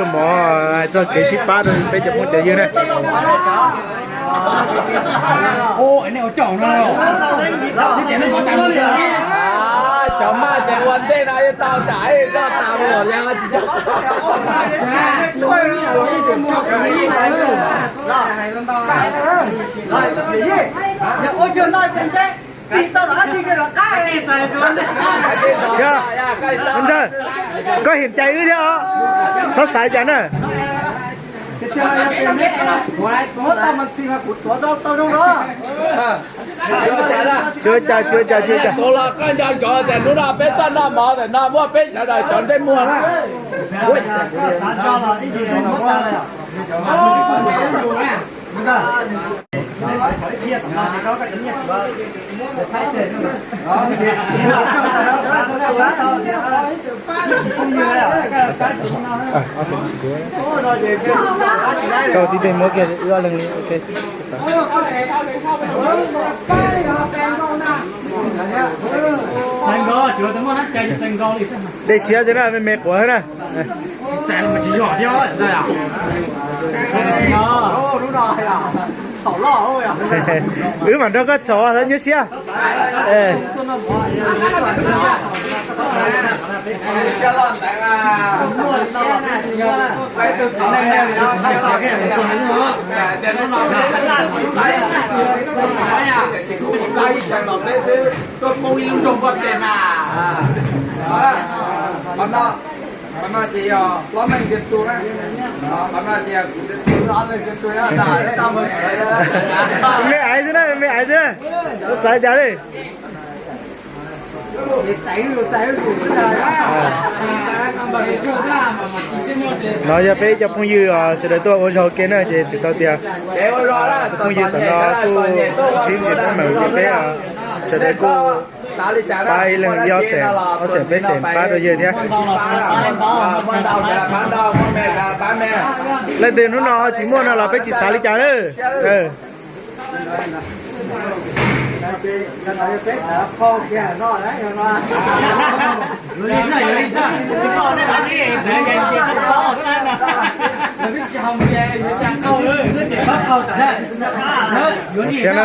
Mov txog kev sib pab rau peb cov phooj cov ywg na. Cov maj ces ua ntej no yeej tau tsam roj tas mus lawm tsis coj. Koj him cai wb thiab os, txhob xav cas na. Tsis ua cas, tsis ua cas, tsis ua cas. Xav los koj nco ntsoov tias hnub no peb tuaj noj mov ntawm no muaj peb sawv daws cov ntsej muag na. Koj tib teg muab kiag wb ob leeg li, ok. Dej siab xwb na, me me quav xwb na. Wb mam nrog koj txhom txhob nyuaj siab. Me aiv xwb na, me aiv xwb na, txhob xav cas li. No yog peb cov phooj ywg sawv daws tuaj ua zog ua ke na ces txhais tau tias phooj ywg tom no kuj sib ntsib teeb meem li peb, sawv daws kuj pab ib leeg ib ob xees, ob xees peb xees pab rau yawg thiab. Leej twg hnub no tsis muaj no los peb tsis xav li cas na. Siab na.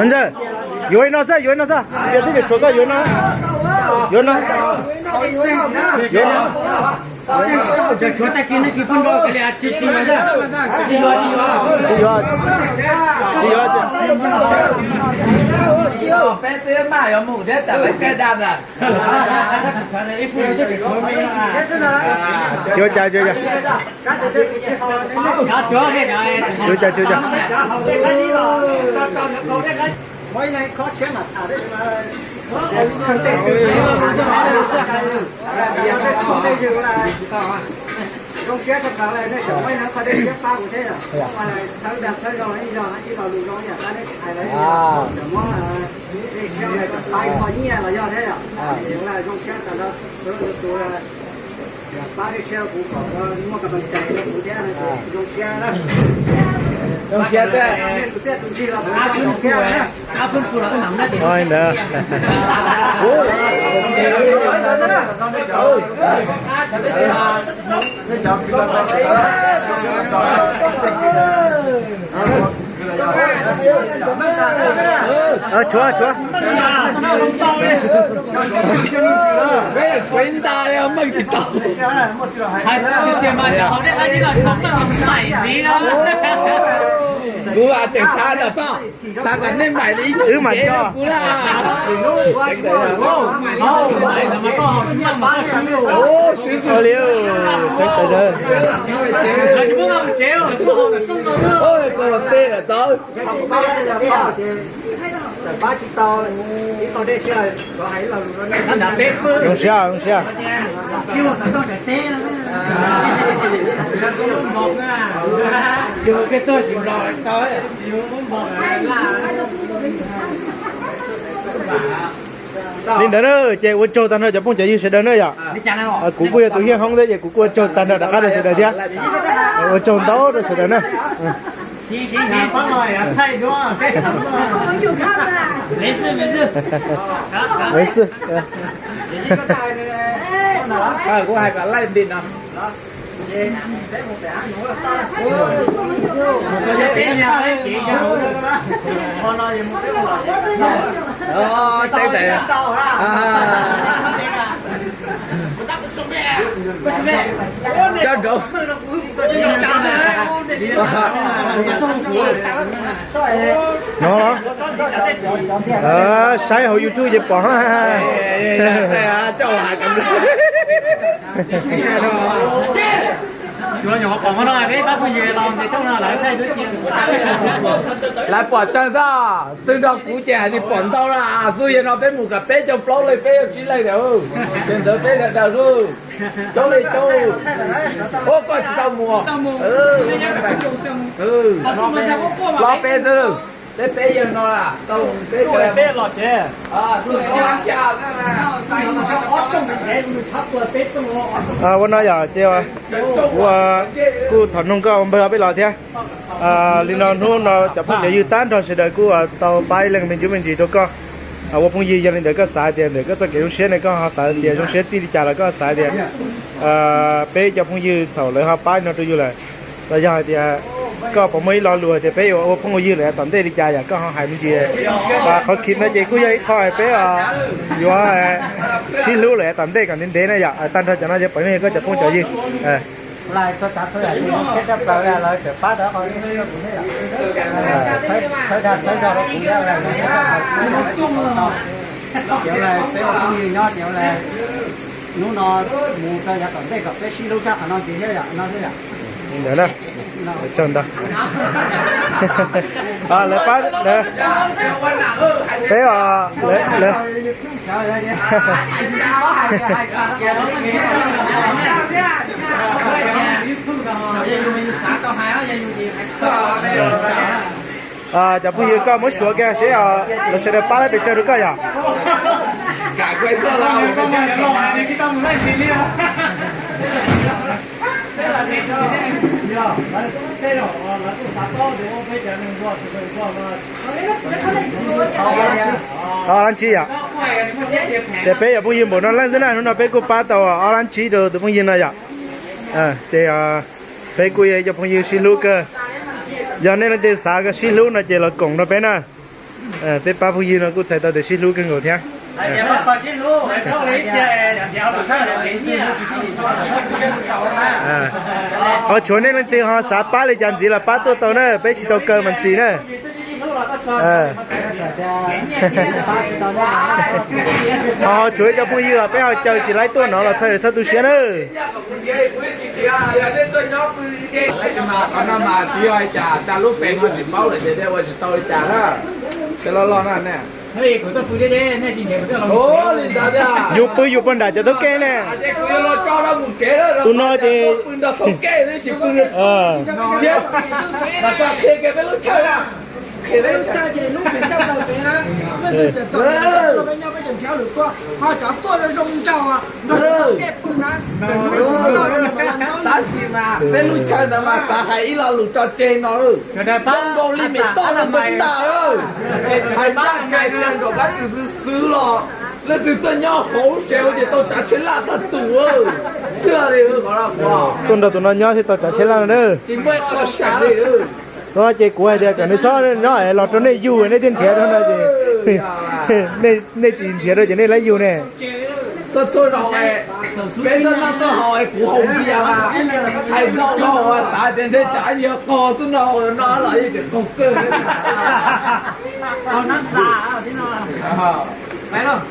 Ntxawg, yuav li no xwb, yuav li no xwb, yog twb yuav tshuav koj yuav no, yuav no, yuav no. Tsis yuav, tsis yuav, tsis yuav. Tsis ua cas, tsis ua cas. Tsis ua cas, tsis ua cas. Zoo siab rau qhov nej tseem muaj ib qho dej siab pab kuv thiab, txhawb dag txhawb zoo ib zog ib lo lus zoo ib yam qab neb hais lawm, tseem muab dej siab pab ib qho nyiaj los yog thiab yom. Zoo siab tas nrho tus pab dej siab kuv kom muaj kas fas cai rau kuv thiab, zoo siab na. Zoo siab thiab. Tus txiaj tus ntsig los kuv zoo siab na. Ntawd. Tshuav, tshuav. Peb yuav suav ib nta meej tsis tau. Kuv tseem xav ntawm txoj, xav kom nej maim li ib nyuag kev rau kuv na. Swb li, tseeb tas zog. Tej lawm tau. Tawm pab tsis tau ib qho dej siab, rov hais ib lo lus rau nej. Zoo siab, zoo siab. Li ntawd na, ces ua tsaug tag nrho cov phooj cov ywg sawv daws na yom. Kuv kuj yog tus hiaj hoob thiab ces kuv kuj ua tsaug tag nrho rov qab rau sawv daws thiab. Ua tsaug ntau rau sawv daws na. 没事没事，kuv hais kom laij ntim no. Cov nraud. No, saib hauv YouTube ces pom. Lawv pom tsawg xwb, twb nrog kuv ces hais tias pom ntau lawm, xwb yog no peb mus kom peb caug plaub leej peb caug tsib leej ntawd, ces ntawd peb sawv daws xwb. Coob li coob. Ua koj tsis tau mus. Los peb xwb, peb peb yawg no tau peb. Ua no yom, ces kuv kuj thov noog koj ua npawg peb los thiab. Li no hnub no cov phooj cov ywg tag nrho sawv daws kuj tau pab ib leeg me ntsis me ntsis rau koj ua phooj ywg. Yog li ntawd koj xav tias ntawm koj txoj kev zoo siab ne, koj ho xav tias zoo siab txij li cas los koj xav tias peb cov phooj ywg thaum lawv ho pab no rau yus lawm, los yog hais tias koj puas muaj ib lo lus hais tias peb yuav ua phooj ua ywg lawm tom ntej li cas yom, koj ho hais me ntsis. Qhov khiv no ces kuj yog ib qho peb yuav sib hlub lawm tom ntej kom ntev ntev na yom. Tag nrho cov no ces puav leej yog koj cov phooj cov ywg. Hnub no mus rau yav tom ntej kom peb sib hlub tshaj qhov no ntxiv thiab yom, no thiab yom. Ntawd na, tsaug ntau. Lawv pab, peb os, lawv, lawv. Cov phooj ywg koj muab suav kiag seb lawv sawv daws pab lab pes tsawg rau koj yom. Ob lab tsib yom. Ces peb yog phooj ywg npaum no leej xwb na, hnub no peb kuj pab tau ob lab tsib rau tus phooj ywg no yom. Ces peb kuj yog ib co phooj ywg sib hlub kawg. Yog nej leej twg xav sib hlub no ces los koom rau peb na. Peb pab phooj ywg no kuj txhais tau tias sib hlub kawg nkaus thiab. Ho tshuav nej leej twg ho xav pab li cas ntxiv los pab tuaj tau na, peb tsis tau kaw mas xis na. Ho tshuav ib co phooj ywg peb ho caw tsis laib tuaj no los txhawb txhawb tu siab na. Qhov no mas tsis yog li cas, tas lub peem no tsis paub lawm ces ua tsis tau li cas na. Cov loj loj na. Yus pw yus pog nram cov taub kej ne. Tus no ces pw nrog taub kej xwb tsis pw. Los txog qhia kiag peb lub chaw na. Qhia peb lub chaw ces lub pem tshaj plaws pem na. Peb twb tseem txog peb nyob peb tseem nrhiav lwm tua, ho cov tuaj zoo zoo nraug nrog taub kej pw na. Tab sis mas peb lub chaw no mas xav hais ib lo lus tso tseg no, zoo nkaus li mem toj no ntag. Hais ncaj nkaus tias nraum qab twg xwb xwb los leej twg tuaj nyob hauv lub tsev ua ces tau tsav tsheb laj tag tus xwb li. Tuaj nrog tus no nyob thiaj tau tsav tsheb laj no na. Tsis muaj ib qho seem li. No ces kuv hais tias kom nws txhob nyob los rau nej yug nej thiaj nrhiav rau no ces nej tsis nrhiav rau ces nej laib yug ne. Txhua txhua zaus peb tuaj noj tuaj haus es kuv haus npias mas hais ntau dhau xav tias ntshe tsam yog qaug xwb no, no los yeej tseem qaug kawg.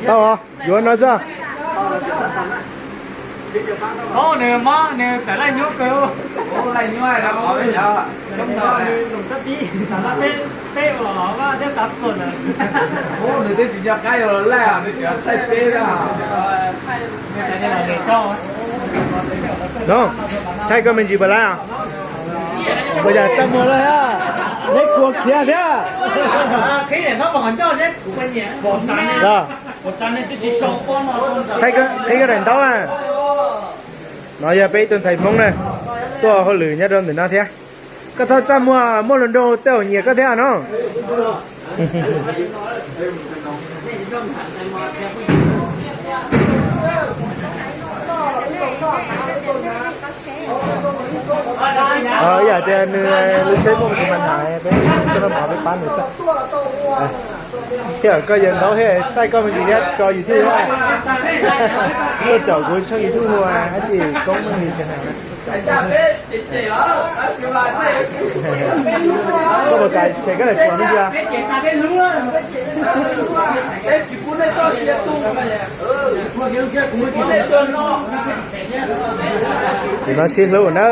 Tau, yuav no xwb. Nws mob nws txawm laj nyuab kawg. Nws twb tsis nco qab yuav los laij, nws tseem thaij peb na. No, thaij koj me ntsis puas laib? Puas yam txaj muag lawm thiab? Neb kuas khiav thiab. Qhib koj daim ntaub na. No yog peb ib tug ntxhais Hmoob na, tuaj hauj lwm nyob rau ntawm no thiab. Koj txhob txaj muag, muaj hluas nraug tej zaum nyiam koj thiab no. Ib yam tias nws lub tsheb muaj tus mas nais, peb koj no mov peb pab nws txaj. Thiab koj yawg ntaub thiab, taij koj me ntsis thiab tso YouTube na. Koj caum kuv tshooj YouTube ua dab tsi koob meej li tiag na. Koj puas kam tshem koj daim phuam me ntsis? Tus no sib hlub na.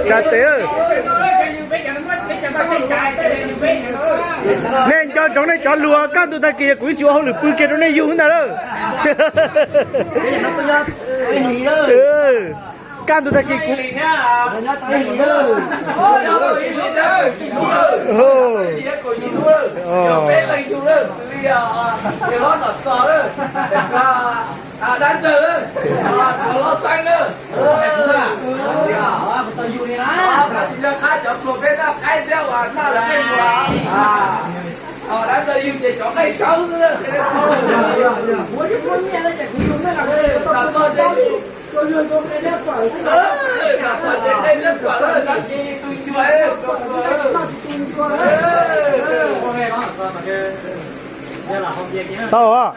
Tsa tes. Nej nco ntsoov nej cov lus, kaj ntug tag kis kuv yeej tsis ua hauj lwm pw kiag rau nej yug ntag lawm. Kaj ntug tag kis kuv Tau.